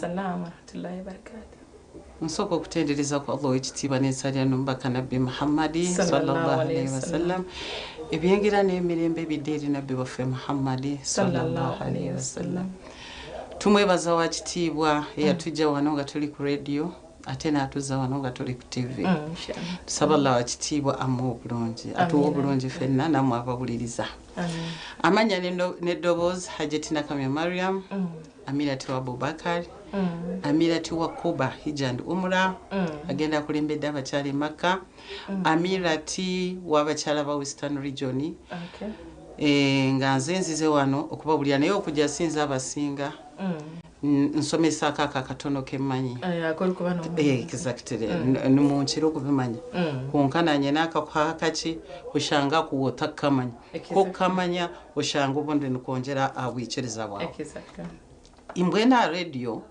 Salaam warahmatullahi wabarakatuh. Nsooka okutendereza ku Allah ow'ekitiibwa n'ensalira n'omubaka Nabbi Muhammadi sallallahu alaihi wasallam ebyengera n'emirembe bidde eri Nabbi waffe Muhammadi sallallahu alaihi wasallam. Tumwebaza wa kitiibwa eyatujja wano nga tuli ku radio ate n'atuzza wano nga tuli ku TV. Tusaba Allah wa kitiibwa amuwe obulungi, atuwe obulungi ffenna nammwe abawuliriza. Amannya n'eddoboozi Hajjati Nakamya Mariam. Amirati wa Abubakar, Amirati wa Kuba Hijja and Umrah, agenda akulembedde abakyala e Makka, Amirati w'abakyala ba Western Region. Nga nze nzize wano okubabulira naye okujja sinze abasinga. Nsomesaako ako akatono kemmanyi. Exactly. Nimunkira okubimanya. Kwonka nanye nakakuha akaki oshanga kuwe otakukamanya. Ku okukamanya oshanga obundi nikwongyera aha bwikiriza bwawe. Mbwenu aha rediyo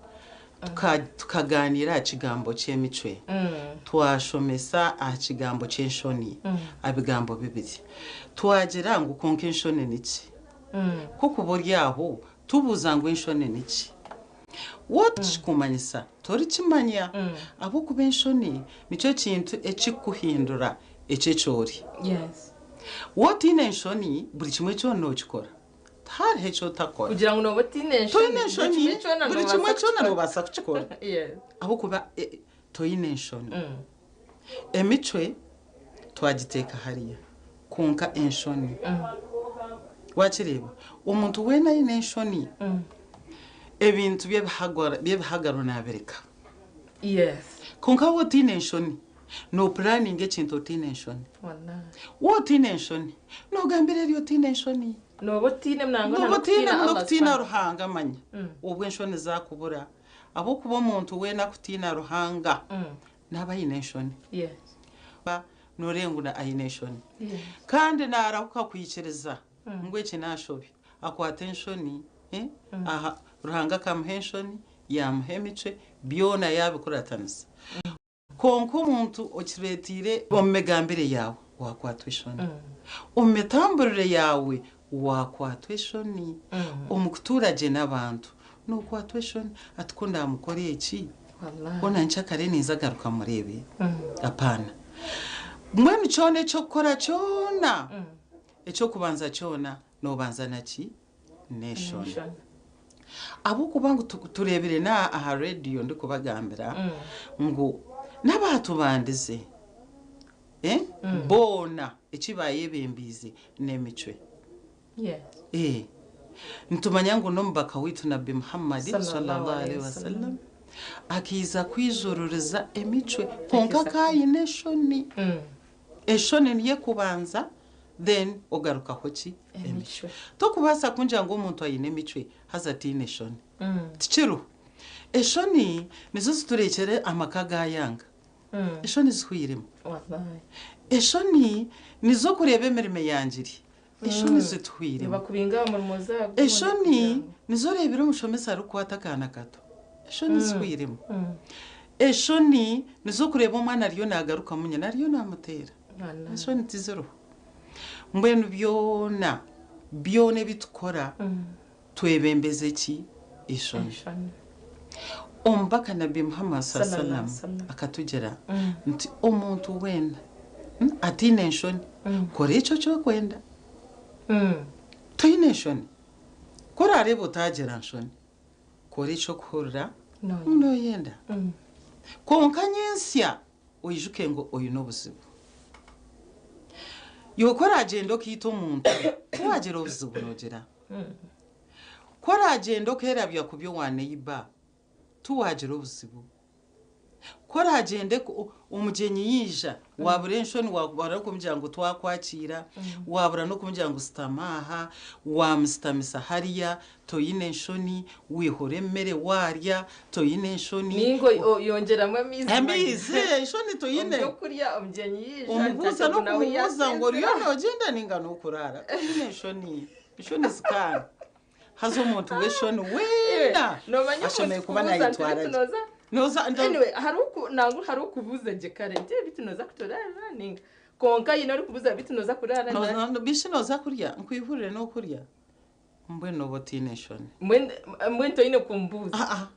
tukagaaniira aha kigambo ky'emicwe, twashomesa aha kigambo ky'enshoni, aha bigambo bibiri. Twagira ngu kwonka enshoni niki? Ku okuba ori aho tubuuza ngu enshoni niki? Waaba otakikumanyisa torikimanya ahabw'okuba enshoni nikyo kintu ekirikukuhindura ekyo eki ori. Waaba otaine enshoni buri kimwe kyona nookikora. Tihariho eki otakora. Kugira ngu nooba otaine enshoni, Toine buri enshoni, kimwe kyona buri noobaasa kimwe kyona kukikora. noobaasa kukikora ahabw'okuba toine enshoni. Emicwe twagiteeka hariya kwonka enshoni wakireeba omuntu weena aine enshoni ebintu by'ebihagaro naabireka. Kwonka waaba otaine enshoni Noopuraninga ekintu otaine nshoni. Waaba otaine nshoni, noogambira eri otaine nshoni. Nooba otaine nangwa Nooba otaine n'okutiina Allah n'okutiina subhanahu. Ruhanga manya, obwo enshoni zaakubura. Ahabw'okuba omuntu weena akutiina Ruhanga, naaba aine enshoni. Nooreeba ngu aine enshoni. Kandi naarahuka kwikiriza ngu eki naashobya. Akwata enshoni, aha, Ruhanga akamuha enshoni, yaamuha emicwe, byona yaabikuratanisa. Kwonka omuntu okireeteire omu migambire yaawe, waakwatwa eshoni. Omu mitamburire yaawe, waakwatwa eshoni. Omu kutuura gye n'abantu, nookwatwa eshoni. Ati ku ndaamukore eki, hoona nkyakare ninza garuka mureebe? Apaana. Mbwenu kyona eky'okukora kyona, eky'okubanza kyona, noobanza na ki? N'eshoni. Ahabw'okuba ngu tureebire na aha rediyo ndikubagambira ngu n'abaatubandize boona eki baayebembiize n'emicwe. Nitumanya ngu n'omubaka waitu Nabbi Muhammad, Swallallahu alaihi wasallam, akaija kwijururiza emicwe kwonka akaba aine eshoni. Eshoni niyo ekubanza then ogarukaho ki? Emicwe. Tokubaasa kungira ngu omuntu aine emicwe haza ataine eshoni. Tikiriho. Eshoni nizo ziturekyera amaka gayanga. Eshoni zihweiremu. Eshoni nizo okureeba emirimo eyangire. Eshoni zituhweiremu. Eshoni nizo oreebire omushomesa arikukwata akaana kato. Eshoni zihweiremu. Eshoni nizo okureeba omwana ariyo naagarukamu nyina ariyo naamuteera. Eshoni tiziriho. Mbwenu byona, byona ebi tukora twebembeze ki? Eshoni. Omubaka Nabbi Muhammad sallam akatugira nti omuntu weena ataine nshoni kora ekyo eki orikwenda. Toine nshoni? Ku oraareebe otaagira nshoni, kora eki orikuhurira ngu nooyenda. Kwonka nyentsya Oijuke ngu oine obuzibu. Iwe ku oraagyenda okaita omuntu, ku waagira obuzibu noogira? Ku oraagyenda okeerabya kubi owa neiba, tiwaagira obuzibu? Ku oraagyende omugyenyi yaija, waabura enshoni waabura n'okumugira ngu twakwakiira, waabura n'okumugira ngu sitama aha, waamusitamisa hariya, Toine enshoni, waihura emere waarya, toine enshoni. Nainga oyongyeramu amaizi. Amaizi, enshoni toine. Omu by'okurya omugyenyi yaija. Omubuuza n'okumubuuza ngu oriyo noogyenda nainga n'okuraara. Toine enshoni, enshoni zikaanga. Haza omuntu w'enshoni weena ashemereire kuba naayetwara gye. Nooza. Anyway, hariho nangwa hariho okubuuza gye kare nti beitu nooza kuturaarira nainga. Kwonka haine orikubuuza beitu nooza kuraara. Bishi nooza kurya? Nkwihurire n'okurya? Mbwenu nooba otaine nshoni. Mbwenu toine kumbuuza. Aa.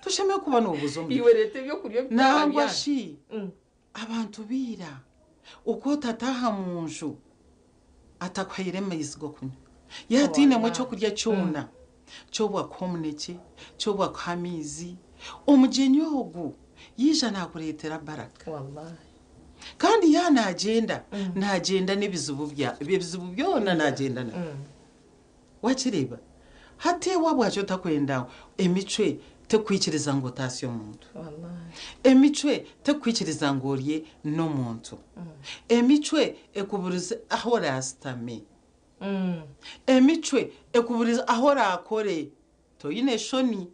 Toshemereire kuba noobuuza omugyenyi. Iwe reeta ebyokurya obite aha Nangwa byana. shi abantu ba ira oku otataaha mu nju atakuhaire maizi g'okunywa, yaaba atainemu ekyokurya kyona, ky'obu akuha omunekye, ky'obu akuha amaizi, omugyenyi ogu yaija naakureetera baraka. Kandi yaaba naagyenda, naagyenda n'ebizibu bya ebizibu byona naagyenda nabyo. Wakireeba? Hati iwe ahabwaki otakwenda emicwe tekukwikiriza ngu otaasye omuntu? Emicwe tekukwikiriza ngu orye n'omuntu. Emicwe ekuburize ahu oraasitame. Emicwe ekuburize ahu oraakore. Toine shoni.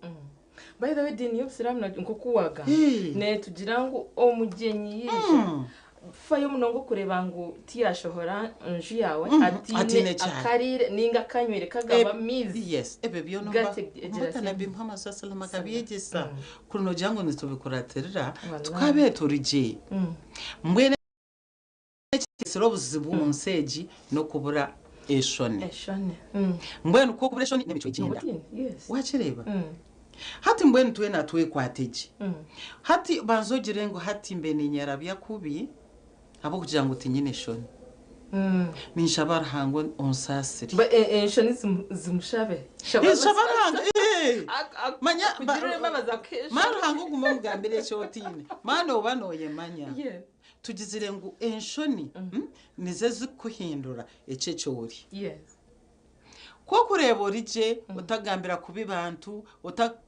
By the way ediini y'obusiraamu nk'oku waagamba neetugira ngu omugyenyi yaija fayo munonga okureeba ngu tiyashohora nju yaawe ataine akariire ninga akanywire kagaba amaizi. Yes, ebyo byona Omubaka Nabbi Muhammad swalla sallam akabyegyesa kuri noogira ngu nitubikuratirira tukaabaire turi gye. Mbwenu ekiretsire obuzibu omu nsi egi n'okubura eshoni. Mbwenu ku okubura eshoni n'emicwe egyenda. Wakireeba? Hati mbwenu twena twekwate gye. Hati banza ogire ngu hati mbe niinyerabya kubi ahabw'okugira ngu tinyine shoni. Ninshaba Ruhanga onsaasire. Enshoni zimushabe. Nshaba Ruhanga, manya manya Ruhanga ogume omugambire eki otiine. Manya nooba nooyemanya. Tugizire ngu enshoni nizo ezirikukuhindura ekyo eki ori. Ku orikureeba ori gye, otagambira kubi bantu,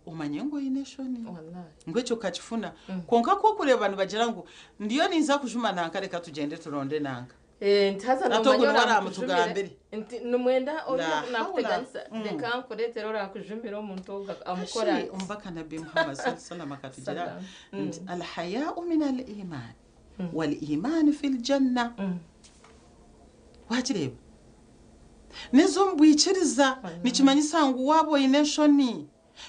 omanye ngu oine enshoni, ngu ekyo okakifuna. Kwonka ku orikureeba nibagira ngu ndiyo ninza kujuma nanka reka tugyende turonde nanka. Nti haza Hati ogwo noomanya niwe oraamukujumire, araamutugambire. nti nimwenda ori La haula. naakuteganisa, reka nkureetere oraakujumire omuntu ogwo amukore Kashi ati. omubaka Nabbi Muhammad swalla sallam akatugira Sallam. nti Al-hayaa'u minal imaan wal imaan fil jannah. Waakireeba? N'ez'omu bwikiriza. Nikimanyisa ngu waaba oine enshoni,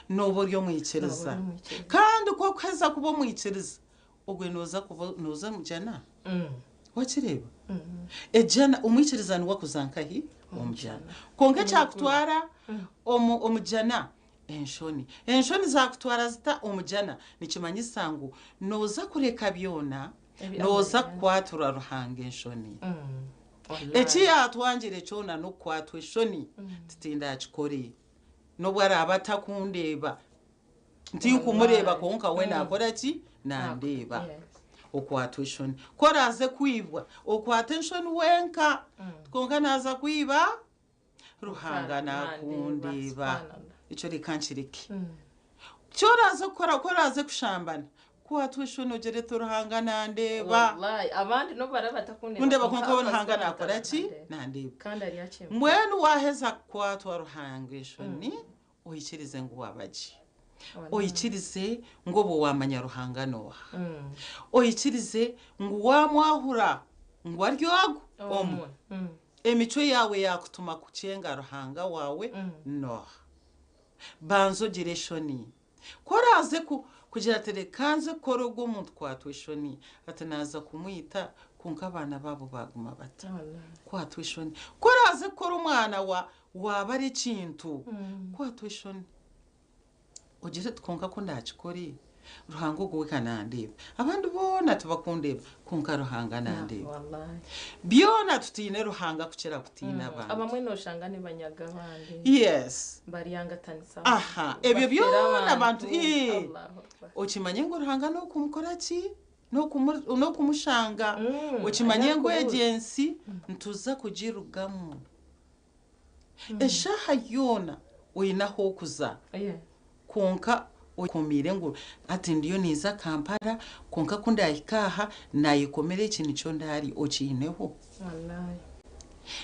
nooba ori omwikiriza. Kandi ku orikuheza kuba omwikiriza, ogwo nooza kuba nooza omu jana. Wakireeba? Ejana, omwikiriza niwe akuza nkahi? Omu jana. Kwonka ekyakutwara omu omu jana, enshoni. Enshoni zakutwara zita omu jana? Nikimanyisa ngu nooza kureka byona, nooza kukwatirwa Ruhanga enshoni. Eki yaatwangire kyona n'okukwatwa eshoni, titindakikore. N'obu araabe atakundeeba, Tinkumureba kwonka we nakora ki? Nandeeba. Okwatwa eshoni. Ku oraaze kwibwa, okwate enshoni wenka. Kwonka naaza kwiba, Ruhanga nakundeeba. Ekyo reka nkireke. Ki oraaze kukora, ku oraaze kushambana, kwatwa eshoni ogire oti Ruhanga nandeeba. Abandi n'obu baraabe batakundeeba, Kundeeba kwonka we Ruhanga nakora ki? Nandeeba. Mbwenu waaheza kukwatwa Ruhanga eshoni, Oikirize ngu waaba gye. Oikirize ngu obwo waamanya Ruhanga n'oha. Oikirize ngu waamwahura ngu ari ogwo omwe. Emicwe yaawe yaakutuma kukyenga Ruhanga waawe n'oha. Banza ogire eshoni. Ku oraaze kugira ati reka nze kukora ogu omuntu kwatwa eshoni, ati naaza kumwita kwonka abaana baabo baaguma bata. Kwatwa eshoni. Ku oraaze kukora omwana wa Waaba ari ekintu, kwatwa eshoni, ogire oti, Kwonka ku ndaakikore, Ruhanga ogwo we ka nandeeba. Abandi boona tibakundeeba, kwonka Ruhanga nandeeba. Byona tutiine Ruhanga kukira kutiina abantu. Abamwe nooshanga nibanyaga abandi. Yes. Baryangatanisa Aha, abantu, ebyo bafeera byona abantu, abantu. ii. Allahu Akbar. Okimanye ngu Ruhanga n'okumukora ki? N'okumushanga. Okimanye ngu Aryakubuuza. egi ensi nituza kugirugamu. Eshaaha yoona oine ah'okuza kwonka oyekomeire ngu hati ndiyo ninza Kampala kwonka ku ndaahike aha naayekomera eki nikyo ndaarye, okiineho?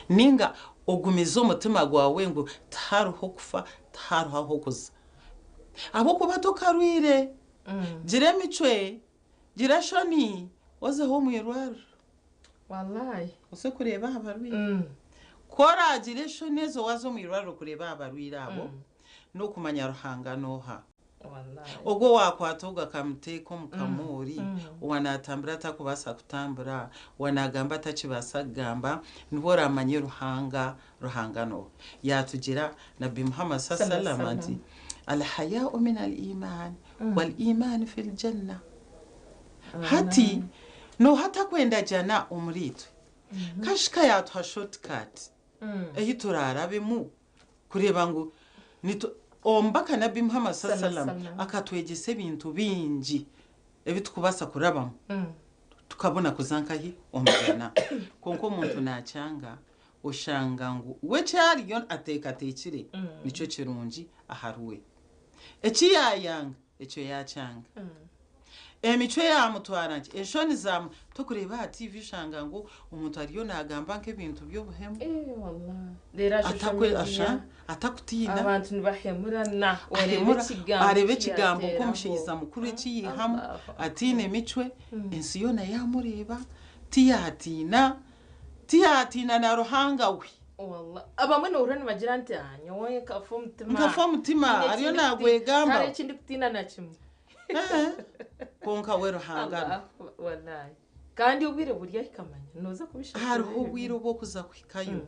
Nainga ogumize omutima gwawe ngu tihariho kufa, tihariho ah'okuza. Ahabw'okuba tokarwire, gira emicwe, gira eshoni ozeho omu irwariro. Oze kureeba aha barwaire. Ku oraagire eshoni ezo waaza omu irwariro kureeba aha barwaire abo, n'okumanya Ruhanga n'oha. Ogwo owaakwata ogwo akamuteeka omu kamoori, owa naatambura atakubaasa kutambura, owa naagamba atakibaasa kugamba, nibwo oraamanye Ruhanga, Ruhanga n'oha. Yaatugira Nabbi Muhammad sallam nti, Al-hayaa'u min al-imaan. Wal imaani fil janna. Hati nooha atakwenda jana omuriitwe? Kashika yaatuha short cut ei turaarabemu kureeba ngu nitu Omubaka Nabbi Muhammad sallam akatwegyesa ebintu bingi ebi turikubaasa kurabamu tukabona kuza nkahi? Omu jana. Kwonka omuntu naakyanga oshanga ngu we eki ariyo ateekateekire nikyo kirungi ahariwe. Eki yaayanga ekyo yaakyanga. Emicwe yaamutwara nki? Enshoni zaamu. Tokureeba aha tiivi oshanga ngu omuntu ariyo naagamba nk'ebintu by'obuhemu. Eh, wallahi. Reero aha social Atakwe, media asha, atakutiina. abantu nibahemurana oreeba Ahemura, ekigambo areeba eki ekigambo yaateeraho. nk'omushaija mukuru eki yaihamu, Allahu Akbar. ataine micwe, ensi yoona yaamureeba, tiyaatiina, tiyaatiina na Ruhanga we. Wallah. Abamwe nohurira nibagira nti ah nyowe nkafa omutima. Nkafa omutima, Tihaine ariyo ekindi naagwegamba. Tihariho eki ndikutiina na kimwe. Eh, Kwonka we Ruhanga ariho. Allah, wallahi. Kandi obwire buryahika manya nooza kubishashura Hariho ebyo obwire bintu. obu okuza kuhikayo.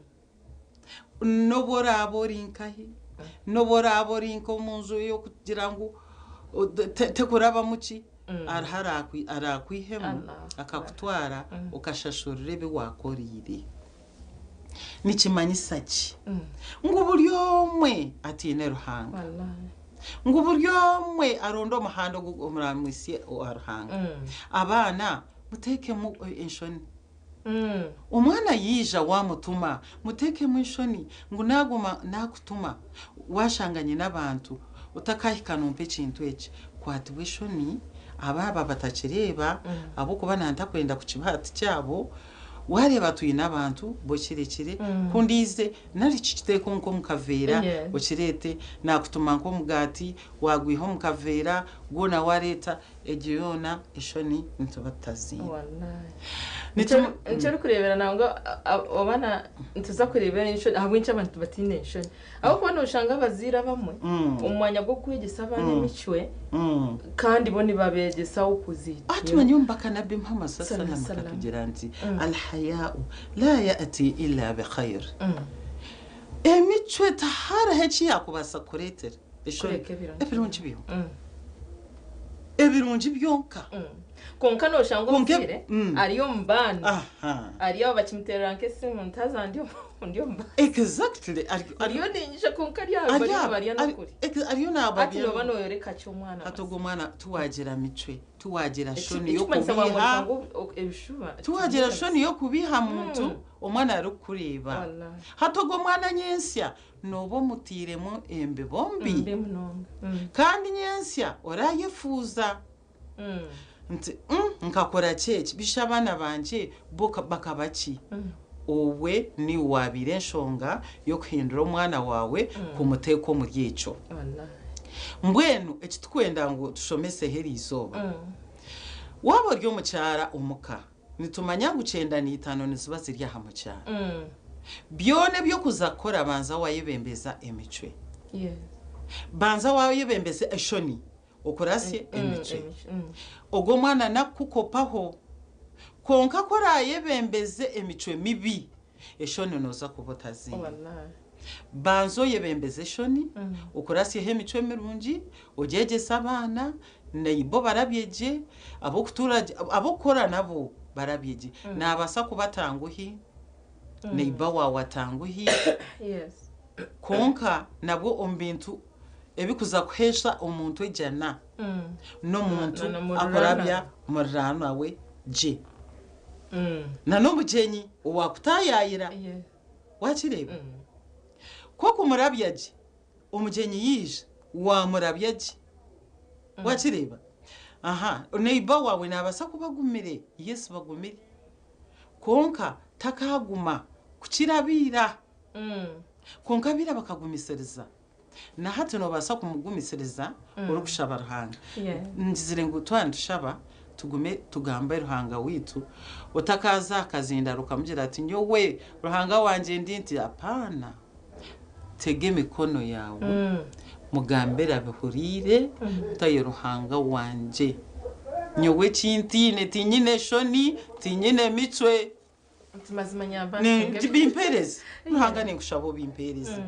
N'obu oraabe ori nkahi, n'obu oraabe ori nk'omu nju ey'okugira ngu tekurabamu ki, hariho araakwihemu Allah Akbar. akakutwara okashashurira ebi waakoreire. Nikimanyisa ki? Ngu buri omwe atiine Ruhanga. Wallahi. Ngu buri omwe aronde omuhanda ogu omuramuhitsye owa Ruhanga. Abaana muteekemu enshoni. Omwana yaija waamutuma, muteekemu enshoni ngu naaguma naakutuma waashanga nyine abantu otakaahika nompa ekintu eki. Kwatibwa eshoni abaaba batakireeba ahabw'okuba naantakwenda kukibaha tikyabo. Waareeba twine abantu b'okirekire ku ndiize nari kikiteeke nk'omu kaveera okireete, naakutuma nk'omugaati waagwiha omu kaveera gwona waareeta, egyo yoona eshoni nituba tutaziine. Nikyo orikureebera nangwa oba nituza kureeba enshoni ahabw'enki abantu bataine nshoni. Ahabw'okuba nooshanga abazaire abamwe omu mwanya gw'okwegyesa abaana emicwe kandi bo nibabeegyesa opposite. Hati manya omubaka Nabbi Muhammad sallam akatugira nti Al-hayaau laa ya'ti illa bi khair. Emicwe tihariho eki yaakubaasa kukureetera eshoni, ebirungi byonka. Ebirungi byonka. Kwonka nooshanga Kwonka omuzaire ari omu baana, ari aho bakimuteerera nk'esimu nti haza ndi omu baana. Exactly. Ndiyo niinyija kwonka ari aho bariyo nibarya n'okurya. Ariyo Hati naabarya. nooba nooyoreka ki omwana Hati mazima? ogwo omwana tiwaagira micwe, tiwaagira shoni Ekirikumanyisa wamworeka y'okubiiha. ngu ebishuba Tiwaagira tibiine shoni y'okubiiha muntu omwana arikukureeba. Wallaahi. Hati ogwo omwana nyentsya Nooba omutairemu embibo mbi. Mbi munonga. Kandi nyentsya oraayefuuza nti, Nkakora ki eki? Bishi abaana bangye bo bakaba ki? Obwe niiwe waabaire enshonga y'okuhindura omwana waawe kumuteeka omuri ekyo. Mbwenu eki turikwenda ngu tushomeseho eri izooba, waaba ori omukyara omuka, Nitumanya ngu 95 niziba ziri aha mukyara. Byona eby'okuza kukora banza wayebembeza emicwe. Banza wayebembeza eshoni okurasye emicwe. Ogwo omwana nakukukopaho. Kwonka ku orayebembeze emicwe mibi, eshoni noza kuba otaziine. Banza oyebembeze eshoni, okurasyeho emicwe mirungi, ogyegyese abaana, Naibo barabye gye, ab'okutuura gye, ab'okukora nabo barabye gye. Naabaasa kuba atanguhi, neiba waawe atanguhi, kwonka nabwo omu bintu ebikuza kuheesa omuntu ejana, n'omuntu akurabya muriraanwa we gye. Na n'omugyenyi owaakutaayaayira, waakireeba? Ku okumurabya gye, Omugyenyi yaija, waamurabya gye. Waakireeba? Aha, neiba waawe naabaasa kuba agumire, yes bagumire, kwonka takaaguma kukira abaira. Kwonka abaira bakagumisiriza. Na hati noobaasa kumugumisiriza orikushaba Ruhanga. Ngizire ngu twaba nitushaba, tugume tugambe Ruhanga waitu, otakaaza aha kazindaaro okamugira ati, Nyowe Ruhanga wangye ndi nti, apaana. Tega emikono yaawe, mugambire abihuriire, otaye Ruhanga wangye, nyowe eki ntiine, tiinyine shoni, tiinyine micwe. Bimpeereze. Ruhanga ninkushaba obimpeereze.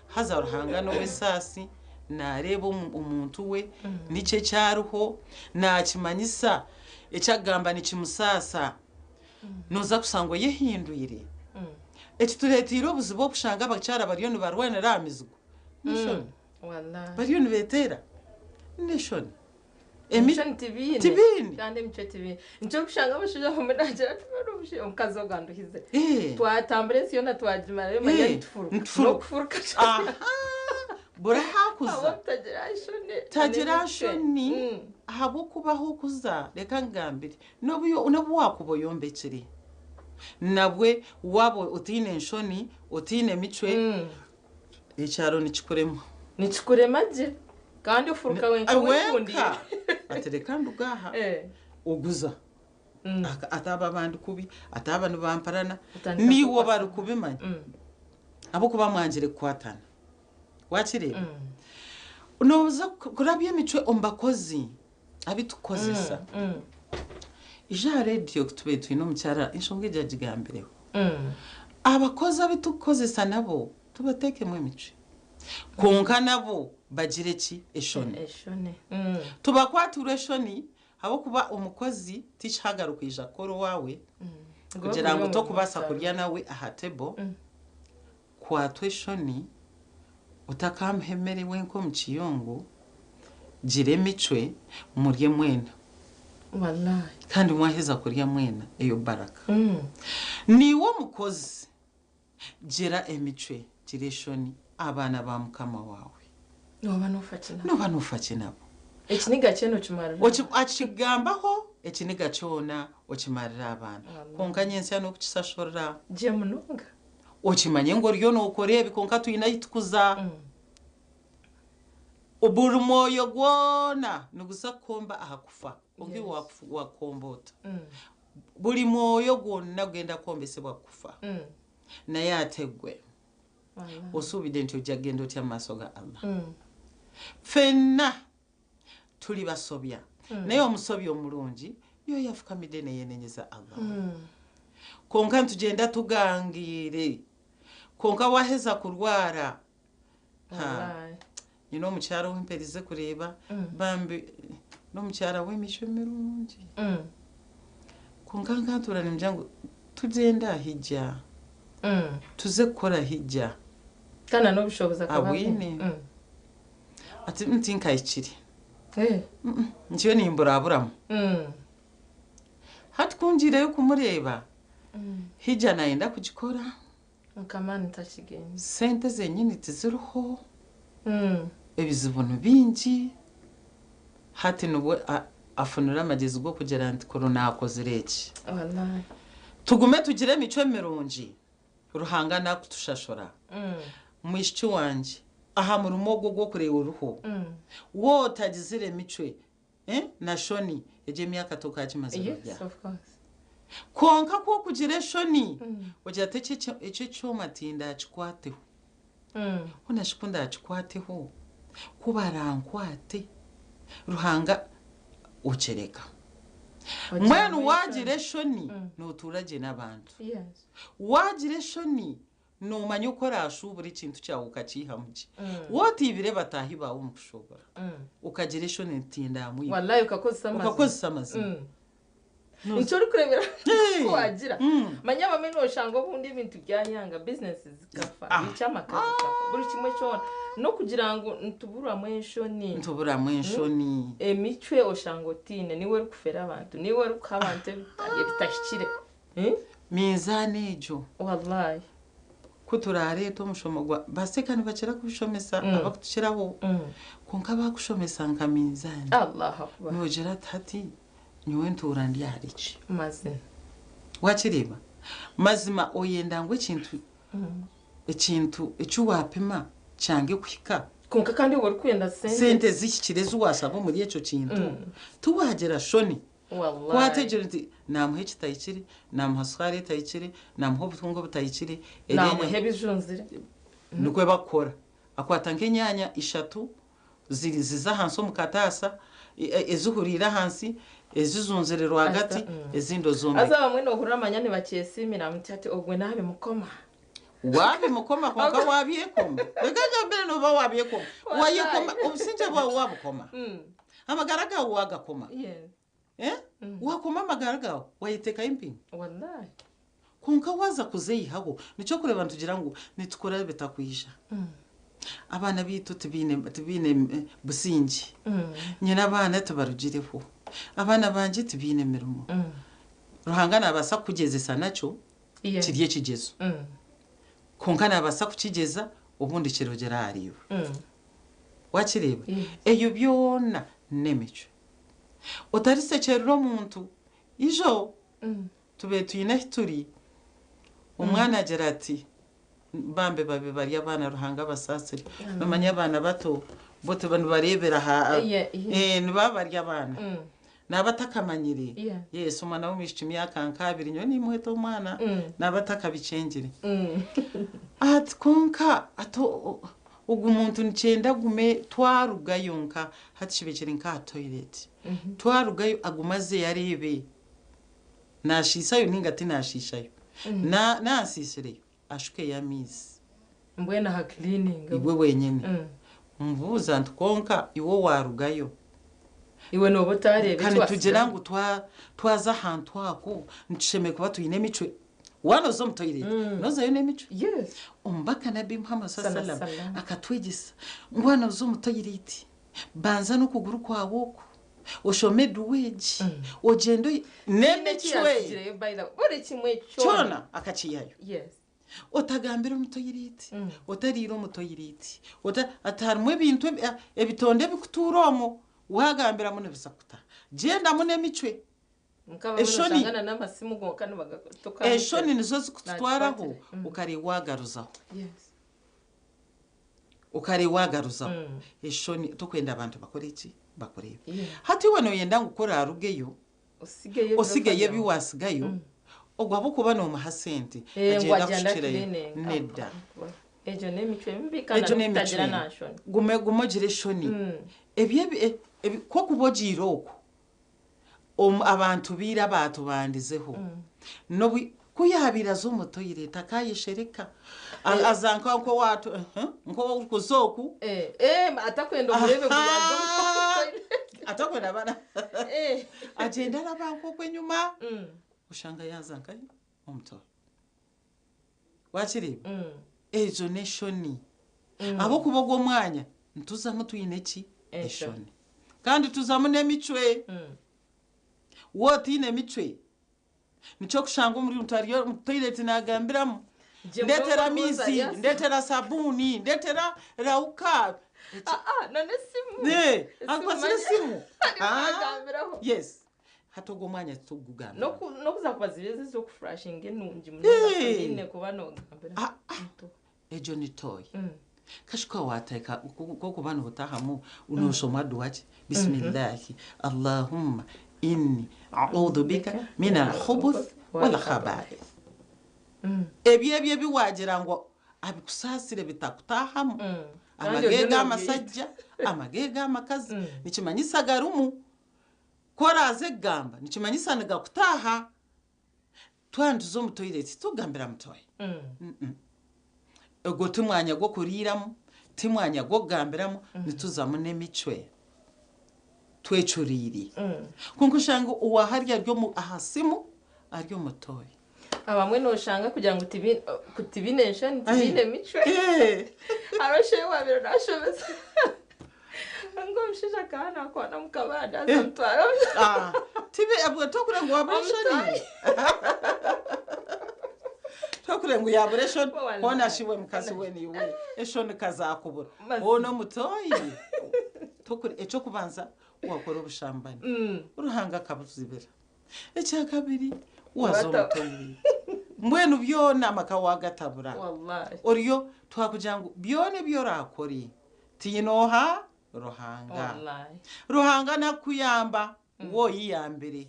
Haza Ruhanga n'ow'esaasi, Naareeba omuntu we, niki eki ariho, naakimanyisa, eki akugamba nikimusaasa. Nooza kushanga oyehindwire. Ekitureeteire obuzibu okushanga abakyara bariyo nibarwanira aha mizigo, n'enshoni. Bariyo nibeeteera, n'enshoni. Emicwe tibiine. Tibiine. Kandi emicwe tibiine. Nikyo orikushanga omushaija abamwe naagira ati mbwenu omushaija omukazi ogu anduhize. Twatambura ensi yoona twagimarayo manya nitufuruka. Nitufuruka. N'okufuruka Aha! Buri ahu akuza. Ahabw'obutagira nshoni. Tagira n'emicwe. nshoni ahabw'okuba ahu okuza, reka nkugambire, n'obu n'obu waakuba oyombekire, nabwe waaba otaine nshoni, otaine micwe, Ekyaro nikikurema. Nikikurema gye kandi ofuruka wenka wekundiire. Wenka ati reka nduge aha oguza ati aba abandi kubi ati aba nibamparana Otandika niiwe kukwasa. barikubimanya ahabw'okuba mwangire kukwatana wakireeba nooza kurabya emicwe omu bakozi abu tukukozesa ija aha rediyo tubaire twine omukyara enshonga egi agigambireho abakozi abu tukukozesa nabo tubateekemu emicwe kwonka nabo bagire ki eshoni Eshoni. Tubakwatirwe eshoni ahabw'okuba omukozi tikihagaro kwija kukora owaawe kugira ngu tokubaasa kurya nawe aha table kwatwa eshoni otakamuha emere wenka omu kiyungu gira emicwe murye mwena Wallahi. kandi mwaheza kurya mwena eyo baraka. Niiwe omukozi gira emicwe gira eshoni abaana ba mukama waawe. Nooba noofa ki nabo? Nooba noofa ki nabo? Ekiniga kyena okimarira. Akigambaho ekiniga kyona okimarira abaana. Kwonka nyentsya n'okukisashurira. Gye munonga. Okimanye ngu oriyo nookora ebi kwonka twine ahi tukuza. Buri mwoyo gwona niguza kukomba aha kufa. Kwonka iwe wakukomba ota? Buri mwoyo gwona gugenda kukombesebwa kufa. Naye ate gwe osuubidde nti ojja kugenda otya mu maaso ga Allah? Ffenna tuli basobya. Naye omusobya omurungi y'oyo afukamidde neyenenyeza Allah we. Kwonka nitugyenda tugangaire. Kwonka waheza kurwara, ha, nyine omukyara ou mperize kureeba, bambi n'omukyara w'emicwe mirungi. Kwonka nkantuura nimugira ngu tugyende aha hijja, tuze kukora hijja. Kandi na n'obushobozi akaba Abwine. Ati tinkahikire. Nkiyo nimburaburamu. Hati ku ngiireyo kumureeba, hijja nayenda kugikora. Mukama nitakigenza. Sente zenyini tiziriho, ebizibu ni bingi. Hati nibwo afunire amagyezi g'okugira nti kuri naakozire eki. Wallahi. Tugume tugire emicwe mirungi, Ruhanga nakutushashura. Mwishiki wangye, aha murimo ogwo ogw'okureeba oriho, waaba otagizire emicwe na shoni, egyo emyaka tokagimazire ori aha. Yes, of course. Kwonka ku okugira eshoni, ogira ati eki ekyoma tindakikwateho. Hoona shi ku ndakikwateho, ku barankwate, Ruhanga okireka. Mbwenu waagira eshoni, nootuura gye n'abantu. Waagira eshoni, noomanya oku oraashuubure ekintu kyawe okakiihamu gye. Waaba otiibire bataahi baawe omu kushuubura, okagira eshoni nti tindamwiba. Wallahi okakozesa amazima. Okakozesa amazima. Nikyo orikureebera ku wagira. Manya abamwe nooshanga obundi ebintu byayanga, bizinesi zikafa, biki amaka gakafa, buri kimwe kyona. N'okugira ngu nituburwamu enshoni. Nituburamu enshoni. Emicwe oshanga otiine, niiwe orikufeera abantu, niiwe orikuha abantu ebitahikire. Minzaani egyo. Wallahi. Ku turaareete omushomo gwa baseka nibakira kubishomesa abakutukiraho. Kwonka baakushomesa nka minzaani. Allahu Akbar. Noogira ati hati nyowe ntuura ndi ahari ki? Mazima. Wakireeba? Mazima oyenda ngu ekintu ekintu eki waapima kyange kuhika. Kwonka kandi iwe orikwenda sente. Sente zihikire ezi waashaba omuri ekyo kintu. Tiwaagira shoni. Wallahi. Kwategyera oti naamuha ekitahikire, naamuha sukaari etahikire, naamuha obutunga obutahikire. Naamuha ebijunzire. Nikwo bakukora. Akwata nk'enyaanya ishatu ziri ziza ahansi omu kataasa, ezihuriire ahansi, ezizunzire rwagati, ezindi ozombeke. Haza abamwe noohurira manya nibakyesiimira muti ati ogwe naabimukoma. Wabimukoma kwonka wabyekoma. Reka ngambire nooba wabyekoma. Wayekoma obusingye bwawe wabukoma. Amagara gaawe wagakoma. Eh? Wakoma amagara gaawe wayetekayo empingu. Wallahi. Kwonka waaza kuzeyihaho nikyo orikureeba nitugira ngu nitukora bitakwija. Abaana baitu tibaine tibaine busingye. Nyine abaana tibarugireho. Abaana bangye tibaine mirimo. Ruhanga naabaasa kukugyezesa nakyo kiri ekigyezo. Kwonka naabaasa kukigyeza obundi kirugyere ahariiwe. Waakireeba? Ebyo byona n'emicwe. Otarisekyerera omuntu. Ijo tubaire twine ahi turi, omwana agira ati, bambi babe bari abaana Ruhanga abasaasire. Nomanya abaana bato bo nibareebera aha nibaba bari abaana. Naaba atakamanyire, yes omwana w'omwishiki myaka nk'abiri nyowe nimweta omwana, naaba atakabikyengire. Ati kwonka ati ogu muntu nikyenda agume twarugayo nka hati kibe kiri nk'aha toilet, twarugayo agume azeyo areebe nashiishayo ninga tinashiishayo. Nansiisireyo ashukeyo amaizi. Mbwenu aha cleaning. Iwe wenyine. Mubuuza nti kwonka iwe warugayo. Iwe nooba otareeba eki Ka nitugira ngu twaza ahantu aho nitushemereire kuba twine emicwe. Waaba nooza omu toilet, noozayo n'emicwe. Omubaka Nabbi Muhammad sallam akatwegyesa ngu waaba nooza omu toilet, banza n'okuguru kwawe oku, oshome eduwa egi, ogyende n'emicwe. Kyona akakiihayo. Otagambira omu toilet, otariira omu toilet, ati harimu ebintu ebitonde ebikutuura omwo, waagambiramu nibiza kuta. Gyendamu n'emicwe. Eshoni Eshoni nizo zikututwaraho okareba wagaruzaho. Okareba wagaruzaho. Eshoni tokwenda abantu bakore ki? Bakureebe. Hati iwe noyenda ngu ku oraarugeyo osigeyo ebi waasigayo, ogwo ahabw'okuba noomuha sente agyenda akukirayo. Nedda. Egyo n'emicwe mibi kandi Egyo n'emicwe n'okutagira mibi. na nshoni. Guma guma ogire eshoni. Ebyo ebi ebi ku okuba ogiire okwo, omu abantu baira abaatubandizeho, n'obu ku yaabaire aza omu toilet akaayeshereka, a- aza nka nk'owaatu nk'orikuza oku. Eh, eh, atakwenda omurebe ngu yaaza omu toilet. Atakwenda abaana. Agyenda araba nk'okwo enyima, oshanga yaaza nkahi? Omu toilet. Wakireeba? Ezo n'eshoni. Ahabw'okuba ogwo omwanya nituzamu twine ki? Eshoni. Kandi tuzamu n'emicwe. Waaba otaine micwe, nikyo orikushanga omuntu ari omu toilet naagambiramu, ndeetera amaizi, ndeetera sabuuni, ndeetera rawuka. Akwatsire esimu. Yes. Hati ogwo omwanya titurikugugambiramu. N'okuza kubaza ezo ez'okufurashinga enungi munonga toine kuba nogambira. Egyo ni toyi. Kashuka wateeka kokuba notahamu noshoma dua ki? Bismillahi Allahumma inni a'udhu bika min al-khubuth wal khaba'ith. Ebyo ebyo ebi wagira ngu abikusaasire bitakutahamu, amagega amasajja, amagega amakazi, nikimanyisa garimu. Ku oraaze kugamba nikimanyisa nigakutaaha. Twaba nituza omu toilet titukugambira mutoyi. Ogwo ti mwanya gw'okuriiramu, ti mwanya gw'okugambiramu, nituzamu n'emicwe twecuriire. Kwonka oshanga owa hariya ari aha simu ari omu toyi. Abamwe noshanga kugira ngu tibiine nshoni, tibiine micwe. Hariho shehe owaabaire nashomesa ngu omushaija akaba nakwana omu kabanda haza amutwara omu Tokureba ngu wabura eshoni? Tokureba ngu yabura eshoni? Hoona shi iwe mukazi we niiwe eshoni ka zaakubura. Hoona omutoyi? Eky'okubanza wakora obushambani Ruhanga akabuzibira. Ekyakabiri waza omu toilet. Mbwenu byona amaka wagatabura. Oriyo twakugira ngu byona ebi orakore tihaine oha? Ruhanga. Ruhanga nakukuyamba we oyeyambire.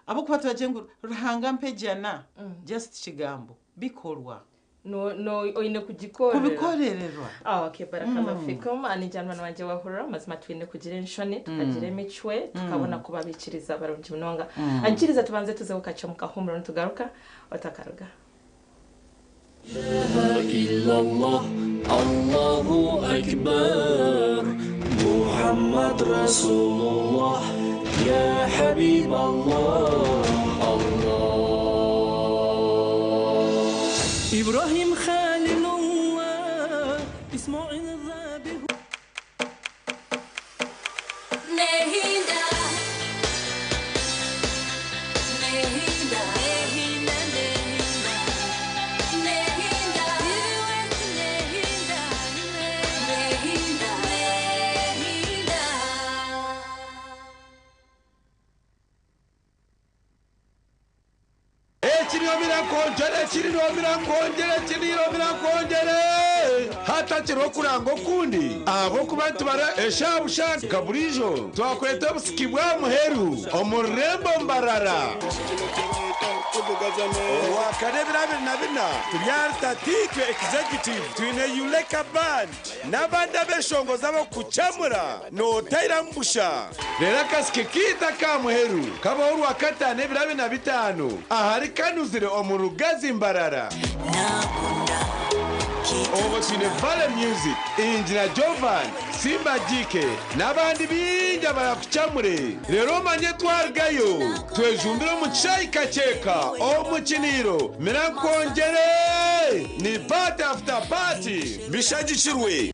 Ahabw'okuba turagira ngu Ruhanga mpa ejana just kigambo, bikorwa. No, no, oine kugikorera. Kubikorererwa. Ah, okay, barakallahu fikum. Ningira mwana wangye wahurira amazima twine kugira enshoni, tukagira emicwe, tukabona kuba abaikiriza barungi munonga. Anyikiriza tubanze tuzeho kakye omu kahuumuro nitugaruka, otakaruga. Illallah, Allahu Akbar, Muhammad Rasulullah, Ya Habib Allah, Allah. إبراهيم خليل الله إسماعيل ذابح Nehinda, Nehinda, Nehinda, Nehinda, Nehinda, Nehinda, Nehinda. Ekiriomira nkonjere, ekiriomira nkonjere, ekiriomira nkonjere, hatakiriho kuranga okundi ahabw'okuba nitubara eshabusha nka burijo twakweta obusiki bwa muheru omu rurembo Mbarara Orwakana ebiro 24 turi ahari Tatiitwe Executive, twine Yuleka Band n'abandi abeshongozi ab'okukucamura nootayiramu busha. Reero akasiki kaitu aka muheru kabaho Orwakataano ebiro 25 ahari Kanuzire omu Rugazi Mbarara. Obwo twine Vale Music, Injina Jovan, Simba Jike n'abandi baingi abarakucamure. Reero omanye twarugayo twejumbire omu kishaayi Kakyeka omu kiniiro Mirankwongyere ni party after party bishagikirwe.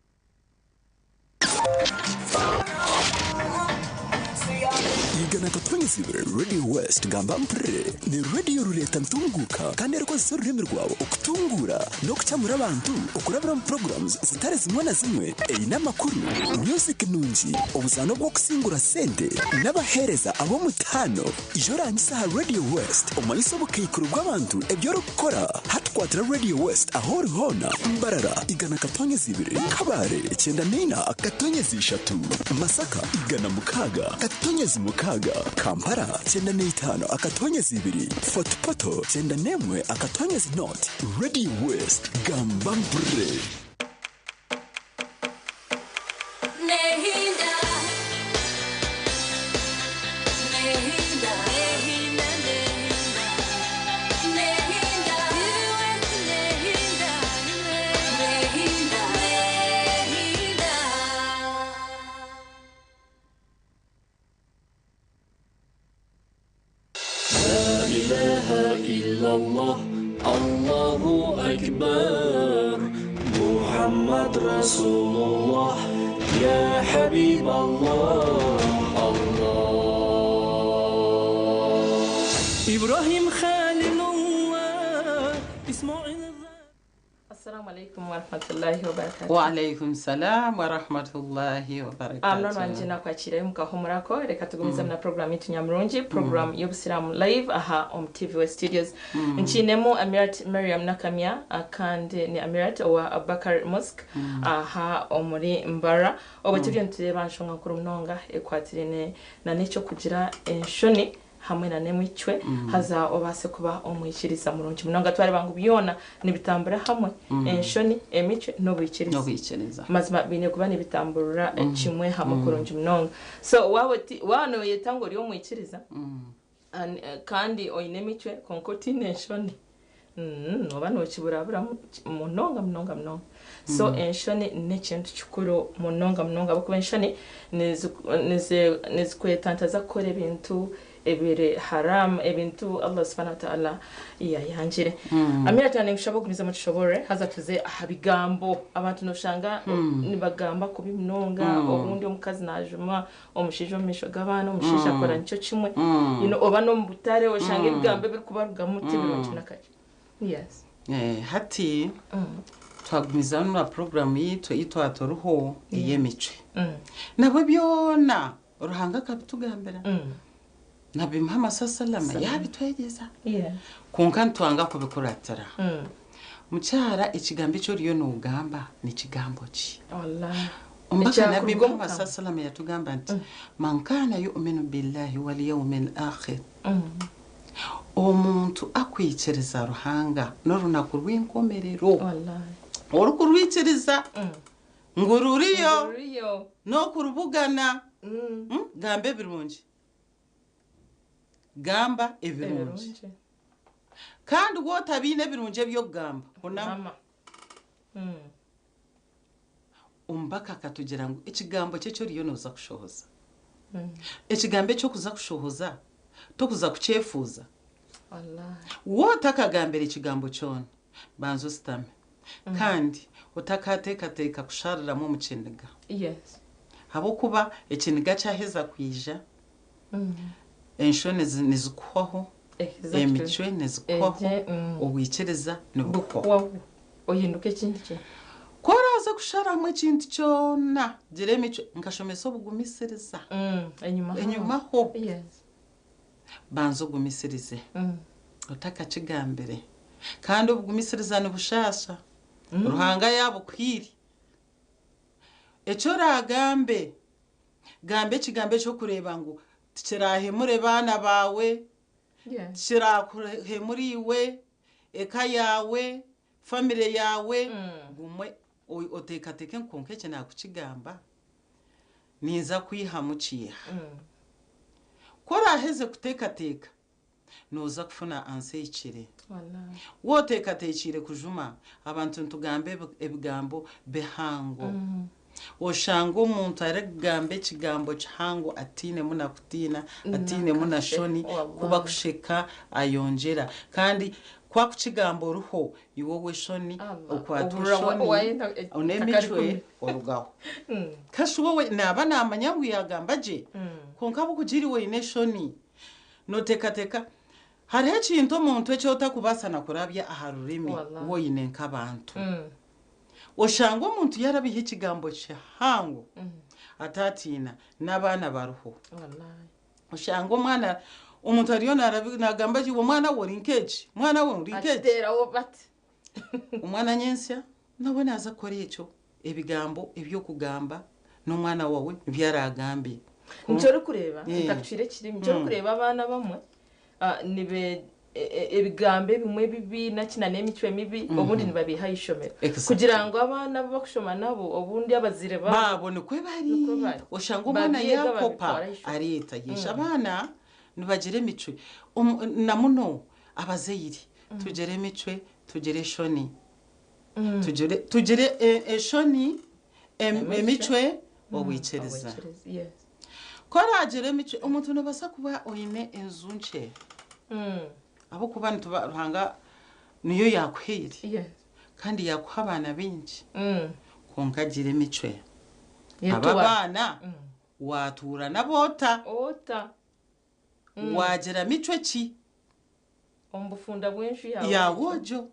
Igana katonyezibwe Radio West gamba mpurire ni radio rureta ntunguka kandi erikozesa orurimi rwawe okutungura n'okucamura abantu okurabira omu programs zitari zimwe na zimwe eine amakuru, music nungi, obuzaano bw'okusingura sente n'abaheereza ab'omutaano. Ijo orangise aha Radio West omanyise obukaikuru bw'abantu ebi orikukora. Hatukwatira Radio West ahu ori hoona. Mbarara igana katonyezi ibiri, Kabare 94 akatonyezi ishatu, Masaka 106 katonyezi mukaaga, Kampala 95 akatonyezi ibiri, Fort Portal 91 akatonyezi not. Radio West gamba mpurire. Nehinda, Nehinda, Nehinda, Nehinda, Nehinda, Nehinda, Nehinda. لا إله إلا الله، الله أكبر، محمد رسول الله، يا حبيب الله، الله. إبراهيم خليل الله إسماعيل Assalamu alaikum wa rahmatullahi wa barakatuh. Wa alaikum salam wa rahmatullahi wa barakatuh. Amno wanje nakwakira mukahumurako, reka tugumize na program yitu nyamurungi, program y'Obusiramu live aha om TV West Studios. Nkinemu Amirat Mariam Nakamya, kandi ni Amirat owa Abubakar Mosque aha omuri Mbara. Obu turiyo nitureeba nshonga nkuru munonga ekwatirine na n'ekyo kugira enshoni hamwe na nemicwe, haza obase kuba omwikiriza murungi munonga. Twareba ngu byona nibitambura hamwe, enshoni, emicwe n'obwikiriza. N'obwikiriza. Mazima biine kuba nibitamburira kimwe hamwe kurungi munonga. So waba waaba noyeta ngu ori omwikiriza kandi oine emicwe konka otiine enshoni, noba nokiburaburamu munonga munonga munonga. So enshoni n'ekintu kikuru munonga munonga, ahabw'okuba enshoni nizikwetantaza kukora ebintu ebiri haram, ebintu Allah subhanahu wa ta'ala yayangire. Amira cyane nkushaba okugumiza mutushobore haza tuze aha bigambo. Abantu noshanga nibagamba kubi munonga, obundi omukazi najuma omushaija omu maisho g'abaana, omushaija akora nikyo kimwe. Oba n'omu butare oshanga ebigambo ebirikubarugamu tibirungi nakakye. Yes. Hati twagumizamu na programu yitu itwaturiho ey'emicwe. Nabwo byona Ruhanga akabitugambira. Nabi Muhammad sallallahu yabitwegeza. Konka ntwanga kubikuratira. Mukyara ekigambo ekyo oriyo nogamba ni kigambo ki? Wallahi. Omubaka Nabi Muhammad sallallahu yatugamba nti man kana yu'minu billahi wal yawmil akhir. Omuntu akwikiriza Ruhanga n'orunaku rw'enkomerero. Wallahi. Orukurwikiriza ngu ruriyo n'okurubugana. Gamba ebirungi. Gamba ebirungi. Kandi wootabiine ebirungi eby'okugamba, hunama. Omubaka akatugira ngu ekigambo kye eki oriyo nooza kushohoza, ekigambo eki orikuza kushohoza torikuza kukyefuuza. Wootakagambire ekigambo kyona, banza ositame. Kandi otakateekateeka kushariramu omu kiniga. Ahabw'okuba ekiniga kyaheza kwija, enshoni nizikuhwaho, emicwe nezikuhwaho, obwikiriza nibukuhwaho. Ohinduka ekindi kintu. Ku oraaze kusharamu ekintu kyona, gira emicwe, nkashomesa obugumisiriza enyimaho. Banza ogumisirize otakakigambire. Kandi obugumisiriza nibushaasha, Ruhanga yaabukuhaire. Eki oraagambe, gamba ekigambo eky'okureeba ngu tikiraahemure baana baawe, Tikiraakuhemura iwe, eka yaawe, famire yaawe, gumwe oteekateeke ngu kwonka eki naakukigamba ninza kwihamu kiiha. Ku oraaheze kuteekateeka, nooza kufuna ansa ehikire. Wooteekateekiire kujuma abantu nitugamba ebigambo bihango. Oshanga omuntu arikugamba ekigambo kihango atainemu na kutiina, atainemu na shoni, ku bakusheka ayongyera. Kandi ku akukigamba oriho, iwe ow'eshoni okwatwa eshoni n'emicwe orugaho. Kashi we naaba naamanya ngu yaagamba gye, kwonka ahabw'okugira iwe oine eshoni, nooteekateeka hariho ekintu omuntu eki otarikubaasa na kurabya aha rurimi waaba oine nk'abantu. Oshanga omuntu yarabiha ekigambo kihango atatiina n'abaana bariho. Oshanga omwana omuntu ariyo nagamba ati iwe mwana we ori nk'eki, mwana we ori nk'eki. Akiteeraho bati. Omwana nyentsya nawe naaza kukora ekyo, ebigambo eby'okugamba n'omwana waawe nibyo araagambe. Nikyo orikureeba, ntakucwire ekirimi, nikyo orikureeba abaana abamwe nibe ebigambo ebimwe ebibi naki na n'emicwe mibi obundi nibabiiha aha ishomero kugira ngu abaana abu bakushoma nabo obundi abazaire baabo Baabo nikwo bari. Nikwo bari. Oshanga omwana Babyega yaakopa babitwara aha ishomero. areeta yesha abaana nibagira emicwe Omu- na muno abazaire tugire emicwe tugire eshoni tugire tugire e- eshoni em- Emicwe. emicwe obwikiriza Obwikiriza, yes. Ku oraagire emicwe, omuntu noobaasa kuba oine enju nkye ahabw'okuba nituba Ruhanga niyo yaakuhaire kandi yaakuha abaana baingi kwonka gira emicwe. Abo abaana waatuura nabo ota? Ota? Waagira micwe ki? Omu bufunda bw'enju yaawe. Yaawe ogyo.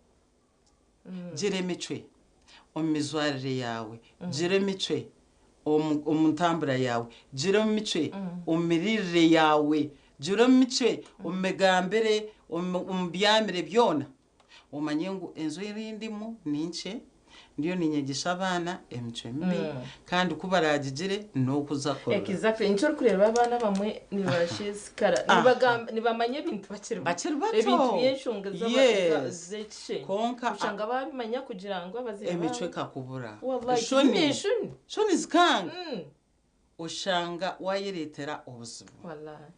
Gira emicwe omu mijwarire yaawe, gira emicwe omu ntambura yaawe, gira emicwe omu miriirire yaawe, gira emicwe omu migambire, omu byamire byona. Omanye ngu enju ei ndimu ni nkye, Ndiyo ninyegyesa abaana emicwe mibi kandi ku baraagigire n'okuza kurora. Exactly. Nikyo orikureeba abaana abamwe nibasheesikara. Nibagamba, nibamanya ebintu bakiri bato. Bakiri bato. Ebintu by'enshonga z'aba- za- Yes. z'ekishengye. Kwonka Oshanga baabimanya kugira ngu abazaire emicwe baabo. ekakubura. Wallahi, Eshoni. tihaine enshoni. Eshoni zikanga. Oshanga waayereetera obuzibu. Wallahi.